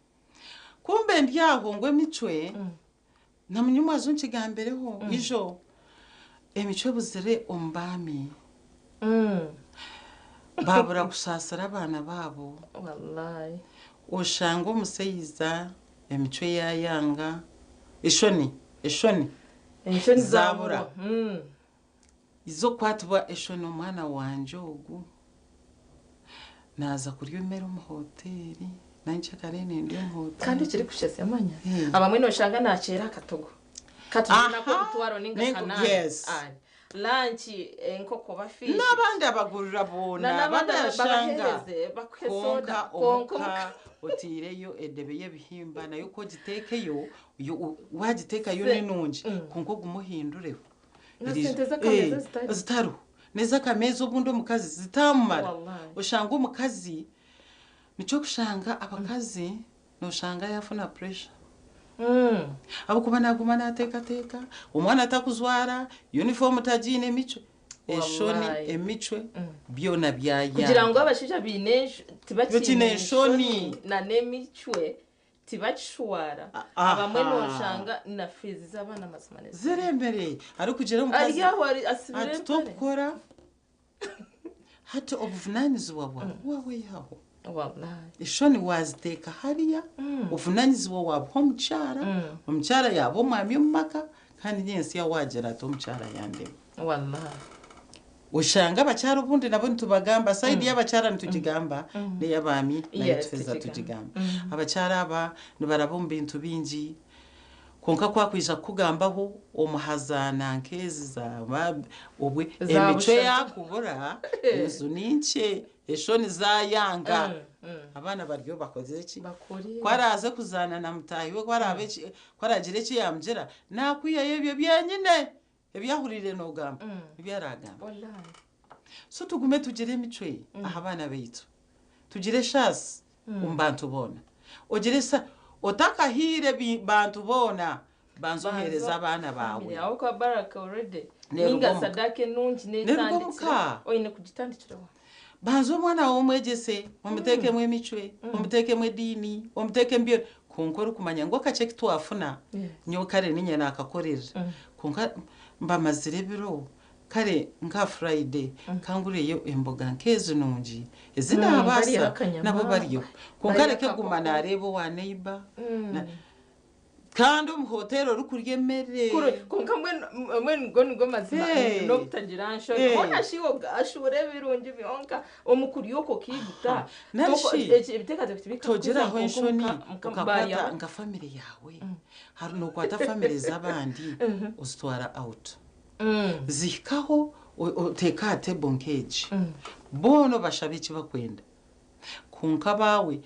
Kumbe ndi aho ngu emicwe, na munyumwazo nkigambireho ijo, emicwe ebuzire omu baami. Baabura kusaasira abaana baabo. Wallahi. Oshanga omushaija emicwe yaayanga, eshoni, eshoni Enshoni zaabura. zaabura. Z'okukwatibwa eshoni omwana wangye ogu naaza kurya emere omu hoteeri nyencakare nindya omu hoteeri. Kandi ekirikushesya manya abamwe noshanga nakyera akatogo katugire nako omutwaro ninga kanaana lunch enkoko oba fish. N'abandi abagurira boona N'abandi babashanga babahereze bakuhe soda kwonka kwonka omuka oteireyo edebe y'ebihimba nayo ku ogiteekeyo waagiteekayo ni nungi kwonka ogume ohindureho. Na sente z'akameeza zitariho. Zitariho. N'ez'akameeza obundi omukazi zitamumara. Wallahi. Oshanga omukazi, nikyo kushanga abakazi noshanga yafuna pressure. Ahabw'okuba naguma nateekateeka, omwana takuzwara, uniform tagiine emicwe. Eshoni, Wallahi. emicwe, byona byayanga. Kugira ngu abashaija baine Tibakiine tibakiine enshoni. enshoni na n'emicwe. Tibakishwara. Aha. Abamwe noshanga na fees z'abaana amazima nezi. Ziremere arikugira omukazi Ari aho ari asibire ati empare. tokukora hati obuvunanizibwa bwawe waweyaho. Wallahi. Eshoni waziteeka hariya, obuvunanizibwa wabuha omukyara, omukyara yaba omwami omu maka kandi nyentsya wagira ati omukyara yandema. Wallahi. Oshanga abakyara obundi nabo nitubagamba, sayidi y'abakyara nitugigamba n'ey'abaami nayo Yes, tuheza tugigamba. tugigamba. Abakyara aba nibaraba omu bintu bingi, kwonka ku akwija kukugambaho omuhazaana nk'ezi za obwe Za emicwe bushatu. yakubura, enju ni nkye, eshoni zayanga. Abaana baryo bakozire ki? Bakore. Ku araaze kuzaana na mutaahi we, ku araabe eki, ku araagire eki yaamugira, naakwihayo ebyo byenyine ebi ahuriire noogamba, ebi araagamba. Wallahi. So tugume tugire emicwe aha baana baitu. Tugire eshaasi omu bantu boona. Ogire esa otakahiire bi- bantu boona, banza oheereze abaana baawe. Aho kwa Baraka already. Neeruga Ninga omuka. sadaka enungi Neeruga netandikira. omuka. Oine kugitandikiraho. Banza omwana waawe omwegyese, omuteekemu emicwe, omuteekemu ediini, omuteekemu byona. Kwonka orikumanya ngu akakye eki twafuna, nyowe kare niinye naakakorerera. Kwonka mbamazire ebiro, kare nka Friday, kangureyo emboga nk'ezi nungi, ezi naabaasa, Bariho akanyama. nabo bariho. Kwonka Bariho areke kuguma akakoko. naareeba owa neighbour. Kandi omu hoteeri orikurya emere. Kure, kwonka mbwenu mbwenu nigo nigo mazima Hey. n'obutagira nshoni. Hey. Hoona shi ashuura ebirungi byonka omu kurya okwo okiiguta. Nari Toko- shi, Ebiteekateeko tibikakuza togiraho nkonko enshoni muka okakwata barya. nka famire yaawe. Hari nookwata famire z'abandi ozitwara out. Zihikaho oteeka aha table nk'egi. Boona obashabe eki bakwenda. Kwonka abaawe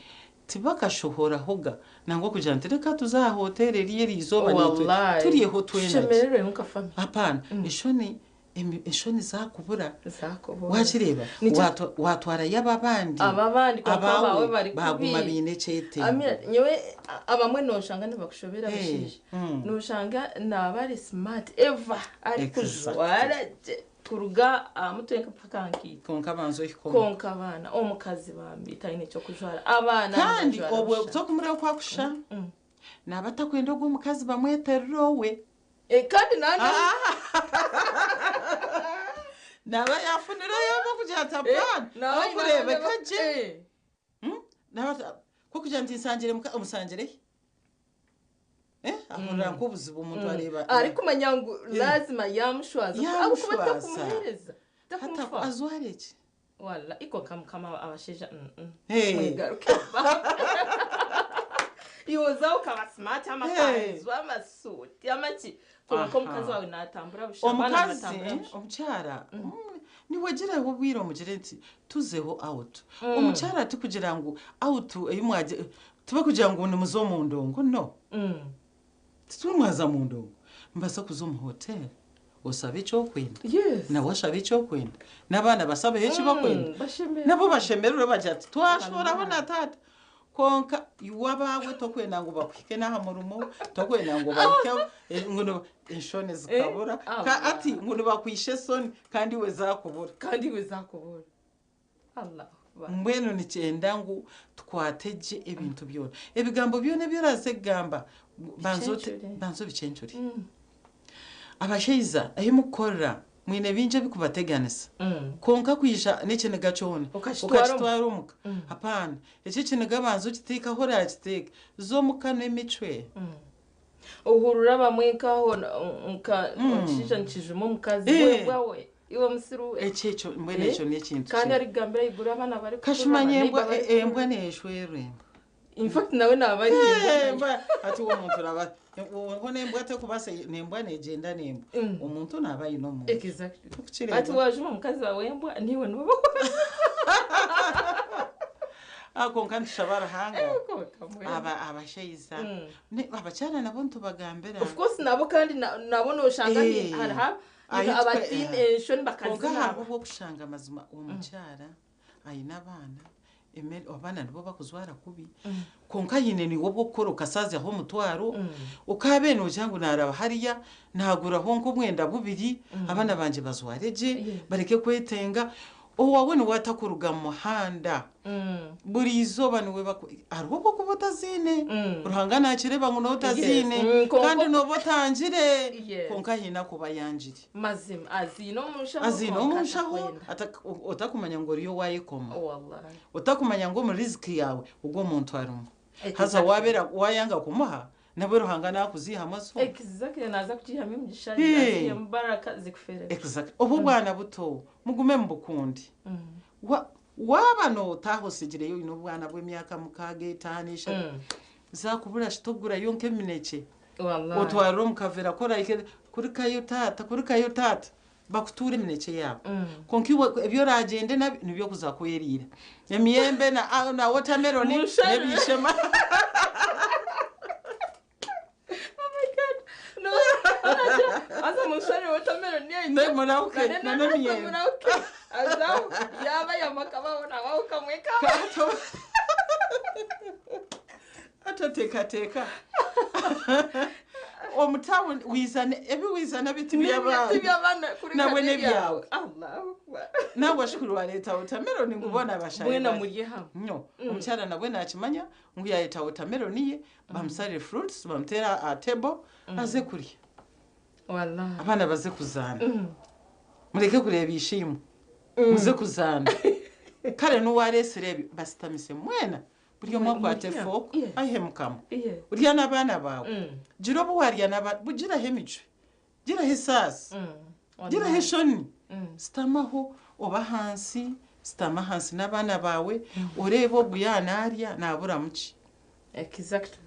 tibakashohorahoga nangwa kugira nti reka tuze aha hoteeri eriyo eriizooba naitwe Wallahi. turyeho twena gye. Tushemererwe nka family. Apaana, eshoni emi- eshoni zakubura. Zakubura. Wakireeba? Nikyo- Watwarayo aba abandi. Aba abandi kwonka Abaawe abaawe bari kubi. baguma baine ekyetengo. Amira, nyowe abamwe noshanga nibakushobera Hey, abashaija. Noshanga naaba ari smart ever ari kujwara gye kuruga aha mutwe mpaka aha nkaito. Kwonka banza ohike omuka. Kwonka abaana omukazi bambi taine eky'okujwara. Abaana Kandi nibajwara obwe busha. tokumureba ku akusha, naaba atakwenda ogwo omukazi bamweterere owe. Kandi nandi Naaba yaafunireyo ahabw'okugira ati apaana, Naaba aine ahabw'okureebeka abaana gye. Naaba ata- kw'okugira nti nsangire muka, omusangire hi? Ahurira nk'obuzibu omuntu areeba. Arikumanya ngu lazima yamushwaza. Yamushwaza. Ahabw'okuba takumuheereza. Hata Takumufa. azware ki? Wala, iko kamukama abashaija. Hey. Mwegaruke. Iwoza ukaba smart amakanzu, amasuti, amaki. Kwonka omukazi wawe natambura busha, abaana Omukazi, batambura busha. omukyara, niwegiraho obwire omugire nti tuzeho out. Omukyara tikugira ngu out ei mwagye, tibe kugira ngu nimuza omu ndongo, no. Tituri mwaza mu ndongo. Nimubaasa kuza omu hotel, osabe eki orikwenda. Yes. Nawe ashabe eki orikwenda. N'abaana basabeho eki bakwenda. Bashemererwe. Nabo bashemererwe bagira ati twashoraho na taata. Kwonka iwe abaawe tokwenda ngu bakuhike n'aha murimo, tokwenda ngu bahike, ngu enshoni zikabura. Ati ngu nibakwisha esoni kandi iwe zakubura. Kandi iwe zakubura. Allah Akbar. Mbwenu nikyenda ngu tukwate gye ebintu byona. Ebigambo byona ebi oraze kugamba, Bicencure. banza obicencure. Abashaija ahi mukukorera mwine bingi ebikubateganisa. Kwonka kwija n'ekiniga kyona, Okakitwara omu- okakitwara omuka. Apaana, eki ekiniga banza okiteeke ahu orakiteeke. Za omuka n'emicwe. Ohurura abamwe nkaho nka omushaija nikijuma omukazi wembwa we. Iwe musiru we. Ekyo ekyo mbwenu ekyo n'ekintu Kandi kimwe. arikugambira ahaiguru abaana barikukura, Kashumanya abaneighbor barikukura. embwa neeshwerwa embwa. In fact nawe naaba ari embwa. Embwa, ati uwo muntu uraba, uwo nembwa tekubasa, nembwa negyenda nembwa. Omuntu naaba ayine omuntu. Exactly. Okukireeba. Ati wajuma omukazi wawe embwa, niiwe niwe. Konka nitushaba Ruhanga. Konka mbwenu. Abashaija. Abakyara nabo nitubagambira. Of course nabo kandi nabo noshanga hariho abatiine enshoni Konka bakazinaba. hariho obw'okushanga amazima omukyara ayine abaana, abaana nibo bakuzwara kubi. Konka ayine niiwe obw'okukora okasazaho omutwaro, okaaba noogira ngu naaraba hariya, naaguraho nk'obwenda bubiri, abaana bangye bajware gye, bareke kwetenga. Owawe niwe atakuruga mu muhanda. Buri izooba niwe baku hariho obu okuba otaziine. Ruhanga naakireeba ngu nooba otaziine. Yes. Kwonka- Kandi nooba otangire. Yes. Kwonka haine akuba ayangire. Mazima aziine omu nshaho Aziine kwonka omu nshaho atakwenda. otakumanya ngu oriyo waayekoma. Wallahi. Otakumanya ngu omu riziki yaawe ogwo omuntu arimu. Haza Exactly. wabeera waayanga kumuha, nabwe Ruhanga naakuziihamu aziho. Exactly, naaza kugiihamu emigisha, Hey. aziihemu baraka zikufeerere. Exactly. Obu obwana buto, mugume mubukunde. Wa- Waaba nootaaha osigireyo oine obwana bw'emyaka mukaaga, etaano, eshatu, zaakubura shi togurayo nk'eminekye. Wallahi. Otwarire omu kaveera ku orahike, kurikayo taata, kurikayo taata, bakutuure eminekye yaabo. Kwonka iwe ebi oraagyende nabyo nibyo okuza kweriira. Emiyembe na, ah, na watermelon Mushare. n'ebishema. Oh my God. No. Aza mushare watermelon ni Ne murauke, na n'emiyembe. murauke. Aza yaba yamakabaho na wawe kamweka. Atoteekateeka. Omu town wizana ebi wizana biti by'abaana. By'abaana kuri Nabwe kane n'ebyawe. Allahu Akbar. Nangwa shukuru wareeta watermelon ngu boona bashare Mwena barye. murye hamwe. No, omukyara nabwe nakimanya ngu yayeta watermelon ye, bamusarire fruits, bamuteere aha table, aze kurya. Wallahi. Abaana baze kuzaana. Mureke kureeba ishiimwe. Muze kuzaana. Kare n'owareesire ebyo, basitamise mwena. Buri omwe akwate Murye. fork, Yes. aihe mu kamwa. Yes. Orya n'abaana baawe. Gira obu waarya n'abaana, giraho emicwe, giraho esaasi, giraho eshoni. Sitamaho oba ahansi, sitama ahansi n'abaana baawe, oreebe ogu yaaba naarya naaburamu ki. Exactly.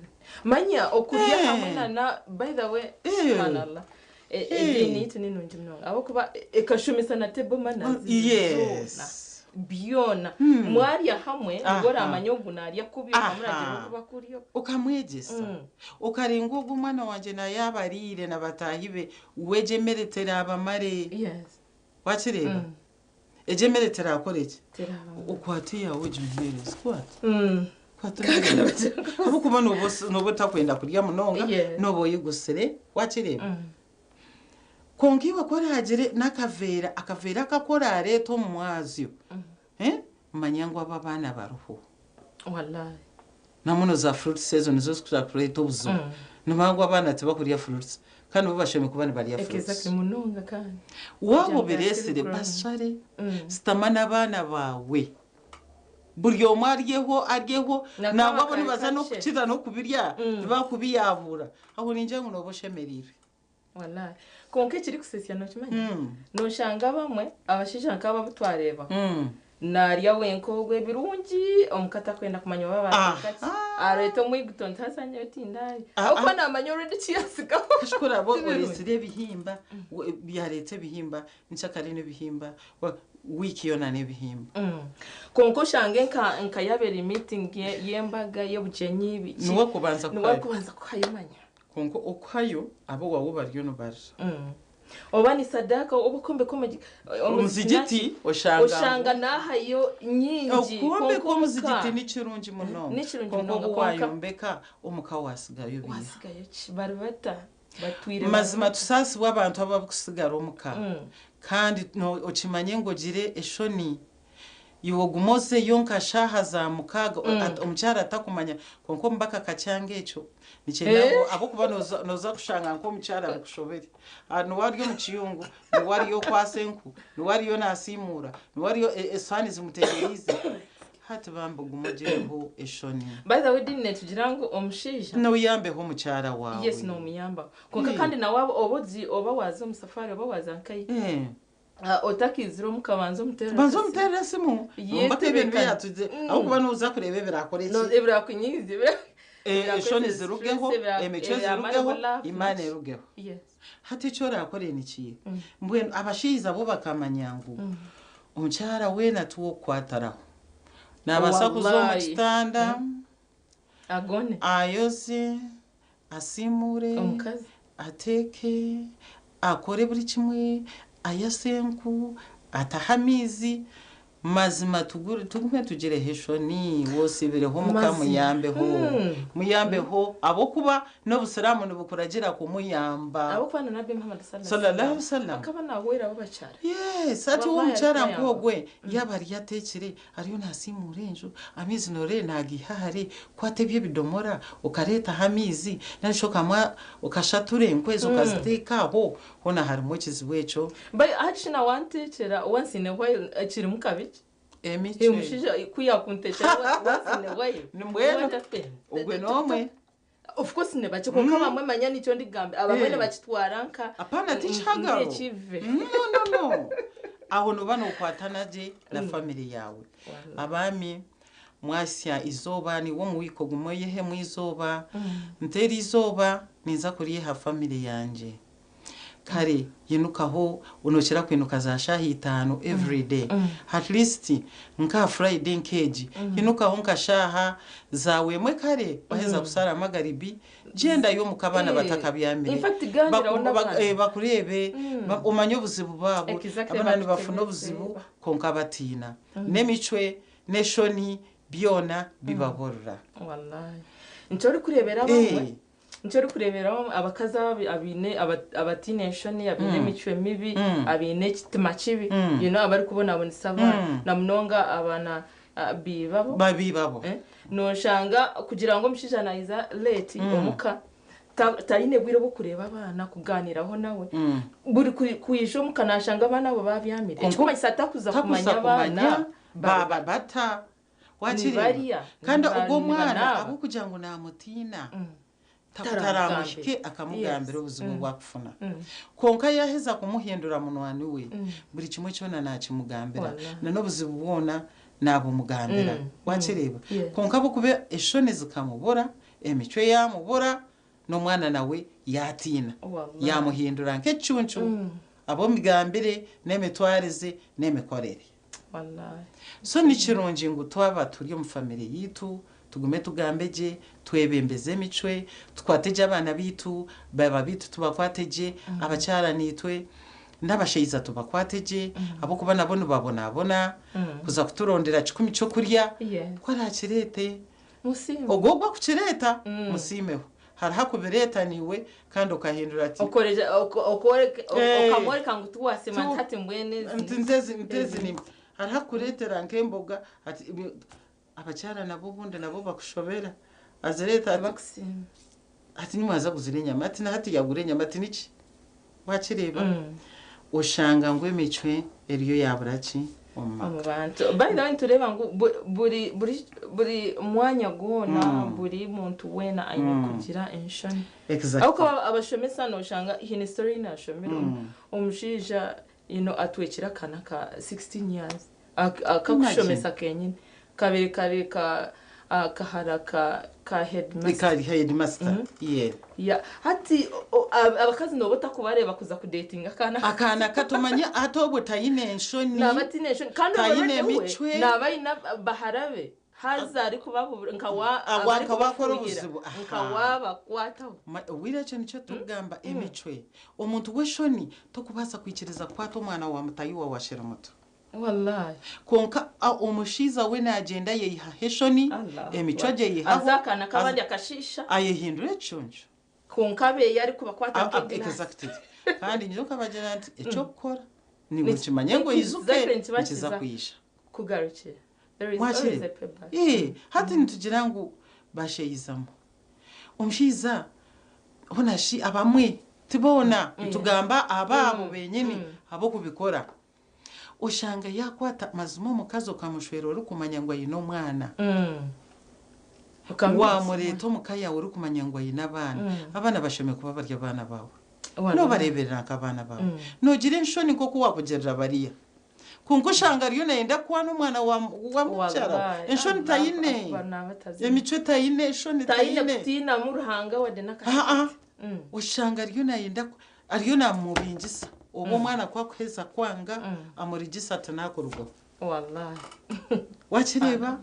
Manya okurya Eh. hamwe na na by the way Eh. subhanallah. Ediini yitu ni nungi munonga ahabw'okuba ekashomesa na table manners Yes. zoona byona mwarya hamwe nibwo Aha. oramanya ogu narya kubi Aha. okamuragira okuba kurya Okamwegyesa. Okarenga ogu omwana wangye na yaaba ariire na bataahi be, we egyo emere teraabamare. Yes. Wakireeba? Egyo emere terakore ki? Teraabamare. Okwate eyaawe ogimuheereze. Kwata. Kwata ogimuheereze. Ahabw'okuba nooba osi- nooba otakwenda kurya munonga, Yes. nooba oyigusire, wakireeba? Kwonka iwe ku oraagire n'akaveera, akaveera aka ku oraareeta omu mwazyo, eh, manya ngu abo abaana bariho. Wallahi. Na muno za fruits ezo nizo zikukira kureeta obuzibu. Nimanya ngu abaana tibakurya fruits, kandi bo bashemereire kuba nibarya fruits. Exactly munonga kandi. Waaba Kugira ngu obireesire, bakire kuraba. bashare, sitama n'abaana baawe. Buri omwe aryeho, aryeho, Nako nangwa bo akari nibaza kakye. n'okukira n'okubirya, tibakubiyahura. Aho ningira ngu nooba oshemereirwe. Wallahi. Kwonka ekirikusesya nookimanya? Nooshanga abamwe abashaija nk'abo abu twareeba naarya wenka ogwo ebirungi omuka atakwenda kumanya oba baateeka ki. Areeta omwiguto nti haza nyowe tindaarya. Ahabw'okuba naamanya already eki yaatsigaho. Kashukuru abo Ti birungi. oreetsire ebihimba, byareeta ebihimba, nkyakare n'ebihimba, wiiki yoona n'ebihimba. Kwonka oshange nka nka yabeera meeting y'embaga y'obugyenyi biki. Niwe akubanza Niwe kuhayo. akubanza kuhayo manya. Kwonka okuhayo abo wawe bariyo nibarira. Oba ni sadaka oba okwombeka Omuzigiti oshanga oshanga nahayo nyingi. Okwombeka Kwonka omuzigiti omuka ni kirungi munonga. Ni kirungi Kwonka munonga, obu kwonka wayombeka omuka wasigayo biiha. Wasigayo ki? Bari bata? Batwire Mazima bari bata? tusaasibwe abantu abarikusigara omuka. Kandi okimanye ngu ogire eshoni. Iwe ogume ozeyo nka shaaha za mukaaga, omukyara atakumanya. Kwonka omubaka akakyanga ekyo. Nikyenda ngu ahabw'okuba nooza kushanga nk'omukyara bikushobere. Niwe ari omu kiyungu, niwe ariyo okwasa enku, niwe ariyo naasiimuura, niwe ariyo esuwaani zimutegyereize. Hati bambi ogume ogireho eshoni. By the way, Dini netugira ngu omushaija Noyambeho omukyara waawe. Yes, nomuyambaho. Kwonka kandi nawe oba ogi oba waaza omu safari oba waaza nkahi. Otakiizire omuka banza omuteerere Banza akasimu. omuteerere esimu. Yetebeekane. Ombaka ebyo nibyo yatugize. Ahabw'okuba nooza kureeba ebiraakore ki. No, ebirakunyiiza, Eshoni ebirakweteza zirugeho, stress, emicwe ebiramara zirugeho, obulafu, imaani naki. erugeho. Yes. Hati eki oraakore nikiiha? Mbwenu abashaija bo bakamanya ngu omukyara weena ti w'okukwataraho. Naabaasa kuza omu Wallahi. kitanda, Agone. ayoze, asiimuure, Omukazi. ateeke, akore buri kimwe, ayase enku, atahe amaizi. Mazima tugure tugume tugireho eshoni woosiibireho omuka Mazima. muyambeho muyambeho ahabw'okuba n'obusiraamu nibukuragira kumuyamba. Ahabw'okuba na Nabbi Muhammad Sallallahu alaihi wasallam. akaba naahwera abo abakyara. Yes, hati Wallahi omukyara arikuyamba. nk'ogwe yaaba ariyo ateekire ariyo naasiimuura enju amaizi nooreeba naagiiha hare kwata ebyo ebidomora okareetaho amaizi nari shi okamwa okashatura enku ezo okaziteeka aho hoona harimu ekizibu ekyo. Bai hati shi na wantekyera once in a while kirimu kabi ki? Emicwe. Omushaija ku yakuntekyera once in a while. Mbwenu What happened? ogwe n'omwe. Of course nibakye kwonka abamwe manya nikyo ndigamba abamwe nibakitwara nka Apana tikihagaro. nk'ekive. No no no. Aho noba nokwatana gye na family yaawe. Abaami mwasya izooba niiwe omu wiiki ogume oyehemu izooba. Nti eri izooba ninza kuryeha family yangye. Kare yinukaho nokira kwinuka za shaaha itaano everyday at least nka aha Friday nk'egi yinukaho nka shaaha zaawe emwe kare waheza kusaara magaribi gyendayo omuka abaana Eh, batakabyamire in fact gaaniiraho n'abaana. Bakureebe omanye obuzibu bwabo. Abaana nibafuna obuzibu kwonka batiina n'emicwe n'eshoni byona bibaborora. Wallahi. Nikyo orikureebera abamwe Eh. Nikyo orikureebera abamwe abakazi aba abaine abataine enshoni, abaine emicwe mibi, abaine ekitima kibi, you know, abarikubonabonesa abaana na munonga abaana biibabo. Babiibabo. Eh, Nooshanga kugira ngu omushaija naiza late omuka taine bwire bw'okureeba abaana kugaaniiraho nawe. Buri kwija omuka naashanga abaana abo baabyamire. Ekirikumanyisa takuza Takuza kumanya abaana kumanya baaba bata wakireeba Nibarya, kandi ogwo omwana nibanaaba. ahabw'okugira ngu naamutiina Taramugambira. taramuhike akamugambira obuzibu obu akufuna. Kwonka yaaheza kumuhindura munywani we buri kimwe kyona naakimugambira Wallahi. na n'obuzibu bwona naabumugambira wakireeba. Kwonka ahabw'okuba eshoni zikamubura, emicwe yaamubura n'omwana nawe yaatiina Wallahi. yaamuhindura nk'ekicuncu ab'omigambire n'emitwarize n'emikorere. Wallahi. So ni kirungi ngu twaba turi omu famire yaitu tugume tugambe gye, twebembeze emicwe, tukwate gye abaana baitu, baba baitu tubakwate gye, abakyara naitwe n'abashaija tubakwate gye ahabw'okuba nabo nibabonabona kuza kuturondera kikumi ky'okurya ku araakireete Musiime. Ogwo ogwo akukireeta musiimeho. Hariho akubireeta naiwe kandi okahindura ati Okoreja okworeka Eh. okamworeka ngu tiwasiima nti hati mbwenu ezi. Nti ntezi ntezi ni hariho akureetera nk'emboga ati abakyara nabo obundi nabo bakushobera azireeta ati Bakusiima. Ati nimwaza kugura enyama ati na hati yagura enyama ati niki wakireeba oshanga ngu emicwe eriyo yabura ki omu maka. Omu bantu. By the way nitureeba ngu buri buri buri mwanya gwona buri muntu weena aine kugira enshoni. Ahabw'okuba abashomesa noshanga haine story ei naashomire omushaija you know atwekire akaana ka 16 years akakushomesa kenyini kabaire kari ka kahara ka ka headmaster. Ka headmaster yeah. Yeah hati abakazi noba otakubareeba kuza kudetinga akaana Akaana kato manya hati obwo tayine enshoni. Naaba ataine enshoni kandi Tayine already we emicwe. naaba aine bahara be haza arikubabura nka wa Ah, wa- nka wakora abarikubafuhira obuzibu. Aha. nka wabakwataho. Obwire ekyo nikyo turikugamba emicwe. Omuntu w'eshoni tokubaasa kwikiriza kukwata omwana wa mutahi waawe akiri muto. Wallahi. Kwonka omushaija we naagyenda ayeyihaho eshoni, Allahu emicwe Akbar. agyeyihaho, Aza akaana k'abandi akashiisha. Ayehindura ekicuncu. Kwonka abeeye arikubakwata nk'egiraasi. Exactly. Kandi nyowe nkabagira nti eky'okukora niiwe okimanye ngu oijuke Exactly, nikiba nikiza kiza kwija. Kugarukira. There is always Mwakire? a payback. Ee, hati nitugira ngu basheyizamu. Omushaija hoona shi abamwe ti boona nitugamba abaabo benyini ab'okubikora. Oshanga yaakwata mazima omukazi okamushwera orikumanya ngu aine omwana. Waamureeta omu ka yaawe orikumanya ngu aine abaana. Abaana bashemereire kuba bari abaana baawe. Noobareeberera nk'abaana baawe. Noogira enshoni nk'oku waakugirira bariya. Kwonka oshanga ariyo naayenda kwana omwana wa wa mukyara we. Enshoni taine. Emicwe taine, enshoni Taine taine. kutiinamu Ruhanga wadde n'akashekye. Aa, oshanga ariyo naayenda ariyo naamubingisa. Obwo omwana ku akuheza kwanga, amurigisa ati naakurugaho. Wallahi. Wakireeba?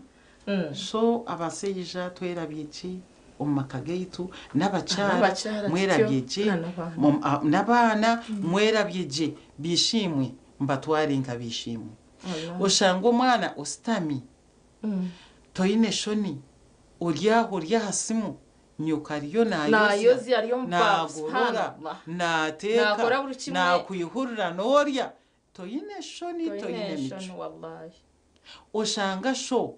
So abashaija twerabye gye omu maka gaitu n'abakyara N'abakyara mwerabye tutyo, gye na n'abaana. n'abaana mwerabye gye biishimwe mbatware nka biishimwe. Oshanga omwana ositami, toine shoni, ori aho ori aha simu, nyoko ariyo Naayozya, ari omu paafu, naagorora, subhanallah. naateeka, Naakora buri kimwe. naakwihurira n'orya, toine shoni, Toine toine enshoni, mico. wallahi. Oshanga sho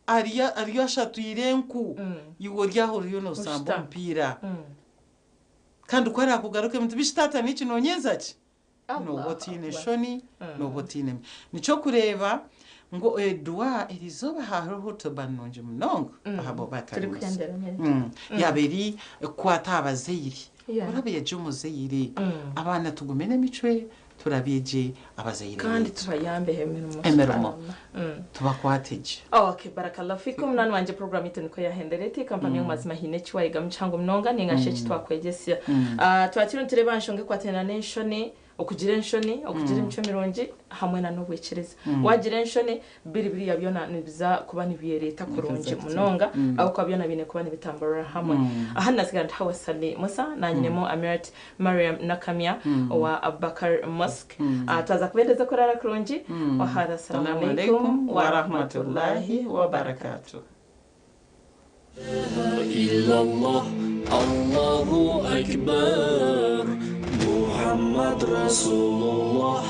ariyo ashatwire enku, iwe ori aho oriyo noosamba Oshutami. omupiira. Kandi ku araakugaruka nti bishi taata niki noonyenza ki? Allah Nooba otiine Akbar. shoni, nooba otiine mi- Nikyo kureeba ngu edua erizooba hariho hutuba nungi munonga aha Abubakar Turi Mosque. kuhendera neza. Yaaba eri kukwata aha bazaire. Orabeegye omuzaire. Abaana tugume n'emicwe, turabeegye abazaire Kandi baitu. tubayambeho emirimo. Emirimo. Subhanallah. Tubakwate gye. Okay, barakallahu fikum. Munani wangye program yitu niko yahendera eti kampani y'amazima hiine eki wayigamu kihango munonga ninga shi eki twakwegesya. Twakiriyo nitureeba aha nshonga ekwatiraine n'enshoni, okugira enshoni, okugira emicwe mirungi hamwe na n'obwikiriza. Wagira enshoni, biri biriya byona nibiza kuba nibyereeta kurungi munonga, ahabw'okuba byona biine kuba nibitamburira hamwe. Aha nasigara ndi Hawa Sally Musa, nanyinemu Amirat Mariam Nakamya owa Abubakar Mosque. Twaza kubendeza kurara kurungi. Wahada, assalamu Assalamu alaikum alaikum wa wa rahmatullahi rahmatullahi wa wa barakatuh. barakatuh. إلا الله الله أكبر محمد رسول الله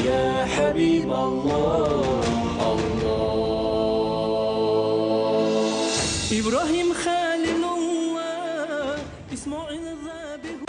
يا حبيب الله الله إبراهيم خليل الله إسماعيل ذابح.